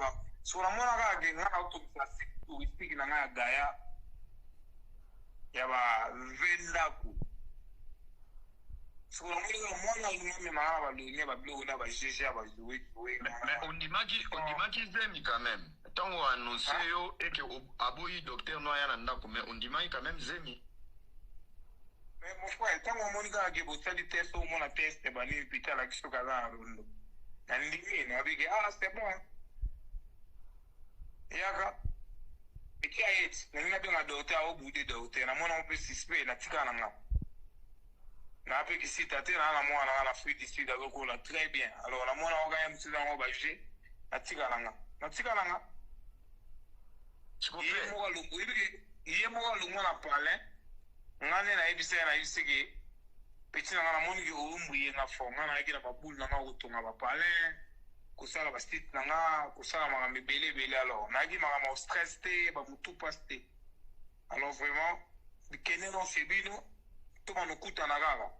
va. So namona kaka ke nga naotongisa site touristique na ngai ya Gaya ya ba 20 ndako. Sikoyo namoni kaka mwana alingi amema nga na baloni ya babiloko na ba GG ya ba joue joue. Mais ondimaki zemi quand même ntango annonce yo eke aboyi docteur no aya na ndako, mais ondimaki quand même zemi. Mais mon frère, ntango omoni kaka ke bosali test, omona test banini, pita alakisi soki aza na rondo, nandimi nabike, ah, c'est bon, yaka eti ayeti nalingi nabenga docteur, aobude docteur, namona ngo mpe suspect, natikala na nga naa mpe kisita te, naa na mwana nga na Afrique du Sud, azokola très bien. Alors namona ngo kaka mosusu yango baje, natikala nga, natikala nga. Ye moko alongo, oyebike ye moko alongwa na palin. Nga nde nayebisa ye, nayebisi ke petit na nga, namoni ke oumbu nga fort. Nga nayaki na babule na nga kotonga bapalin, kosala basite na nga, kosala makambo ebele ebele. Alors nayaki makambo ya stress te, bamutu mpasi te. Alors vraiment kende nonso ebino to banokutana kaka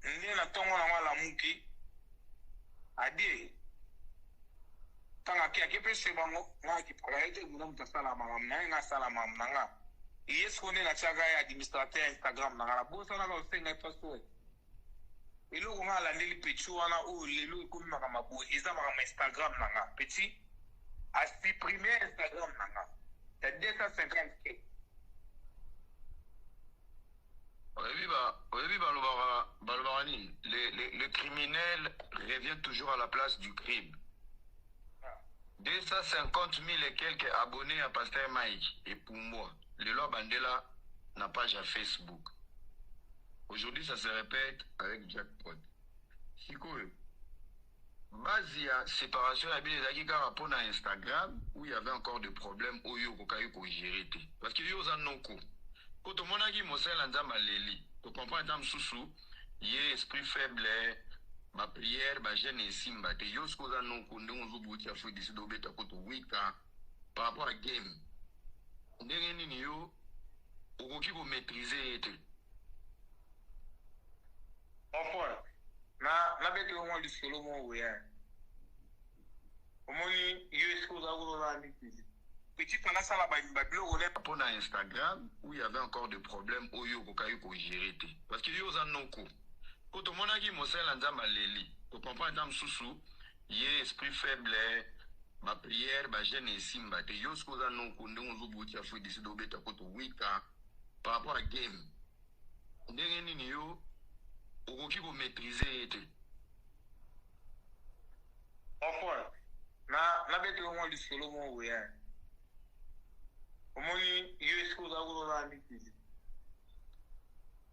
nde na ntongo nango alamuki adie. Ntango ake, ake mpe se bango, nga akipaka ye te. Muna moto asala makambo na ye, nga asala makambo na nga. Ye sikoyo nde natiaka ye administrateur ya Instagram na nga, nabosanaka osenga ye password. Eloko nga alandeli petit wana oyo lelo ekomi makambo boye, eza makambo Instagram na nga. Petit asupprime Instagram na nga ya 250 K. Oyebi balobaka nini? Le criminel revient toujours à la place du crime. 250 000 et quelques abonnés à Pasteur Mike epumbwa lelo abandela na page ya Facebook. Aujourd'hui, ça se répète avec Jackpot. Sikoyo, base ya séparation ya bino ezalaki kaka mpona Instagram où il y avait encore des problèmes oyo okokaki kogérer te? Parce que yo oza noko, po tomonaki mosala na Nzambe aleli, tocomprendre ata mosusu ye esprit faible, baprière, bajeûne esimba te. Yo soki oza noko, ndenge ozobuti Afrique du Sud, obeta ko towika par rapport à game, ndenge nini yo okoki komaîtrise ye te? Enfin na nabeti yo mwa lisolo moko boye. Omoni yo esika oza kuna, oza mikili, petit fana asala babiloko ne mpona Instagram où il y avait encore des problèmes oyo okokaki kogérer te? Parce que yo oza noko, po tomonaki mosala na Nzambe aleli, tocomprendre ata mosusu ye esprit faible, baprière, bajeûne esimba te. Yo soki oza noko, ndenge ozobuti Afrique du Sud, obeta ko towika par rapport à game, ndenge nini yo okoki komaîtrise ye te? Enfin na nabeti yo mwa lisolo moko boye. Omoni yo esika oza kuna, oza mikili,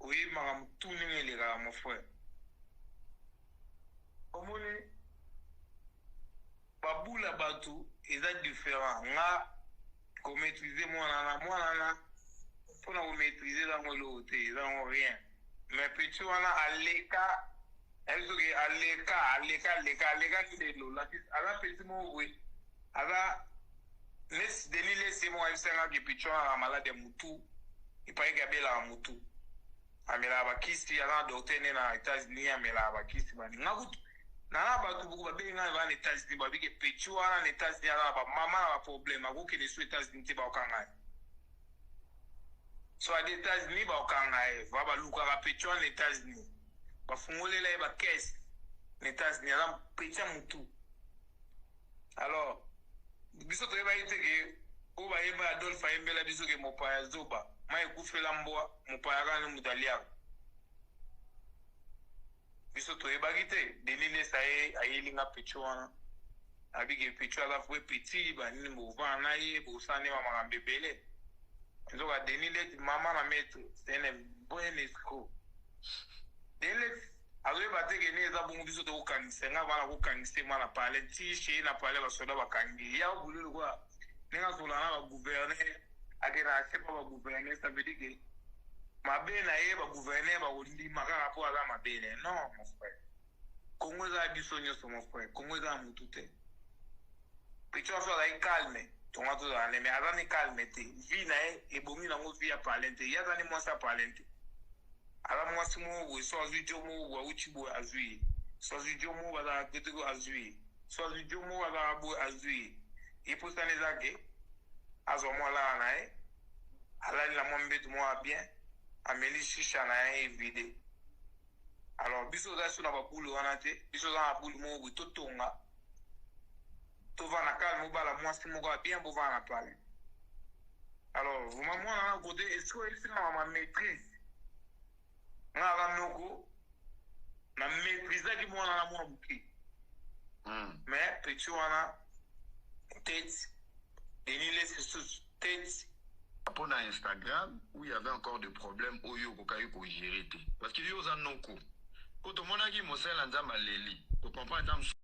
oyebi makambo tu ndenge elekaka, mon frère. Omoni babula bato eza différent. Nga komaîtrise mwana na mwana na mpona komaîtrise ezango eloko te, ezango rien. Mais petit wana aleka, nayebi soki aleka, aleka, aleka, aleka lelo. Aza petit moko boye, aza nesi Denis Lesi moko ayebisanga ke petit wana na malade ya mutu, epaiki abelaka mutu, amelaka bakisi, aza na docteur nde na États-Unis, amelaka bakisi. Bani nga kutu nana bato buku babengi ngai bana États-Unis, babike petit wana na États-Unis aza na bamama na baproblème, akokende so États-Unis te, baokanga ye. So ade États-Unis, baokanga ye. Va balukaka petit wana na États-Unis, bafungolela ye bakese na États-Unis, aza petit ya mutu. Alors biso toyebaki te ke oyo bayemba, Adolphe ayembela biso ke mopaya zoba ma ekufela mbwa, mopaya kaka nde moto aliaka. Biso toyebaki te. Denis Lesa ye ayeli nga petit wana, abike petit aza vrai petit, banini, bovanda na ye, bosala nde bamakambo ebele. Nzoka Denis Leti, mama na maître, c'est un bon escroc. Denis Leti azoyeba te ke nde eza bongo. Biso tokokangisa nga bana, kokangisa ye mwana pale ti chez na pale, basoda bakangi ya bulu lokola ndenge azola na bagouverneur, akende asepa bagouverneur. Ça veut dire que mabe na ye, bagouverneur bakondima kaka mpo aza mabe ne. Non, mon frère, Kongo eza ya biso nyonso, mon frère. Kongo eza ya motu te. Petit waso azali calme, tonga tozala nde, mais aza ni calme te. Vie na ye ebongi nango vie ya palin te. Ye aza ni mwasi ya palin te, aza mwasi moko boye. So azwi jo moko boye, awuti boye, azwi ye. So azwi jo moko, bazala keteko, azwi ye. So azwi jo moko azalaka boye, azwi ye. Ye mposa na eza ke azwa mwa lala na ye, alali na mwa mbeto moko ya bien, ameli shisha na ye evide. Alors biso oza so na babulu wana te. Biso oza na bulu moko boye, totonga, tovanda calme, obala mwasi moko ya bien, bovanda na palais. Alors vraiment mwana na kote esiko oyebisi nga ma maîtrise, nga aza noko, na maîtrisaki mwana na mwa moke. Mais petit wana tete, Denis Lesi susu tete. Mpo na Instagram où il y avait encore des problèmes oyo okokaki kogérer te, parce que yo oza noko, po tomonaki mosala Nzambe aleli, tocomprendre.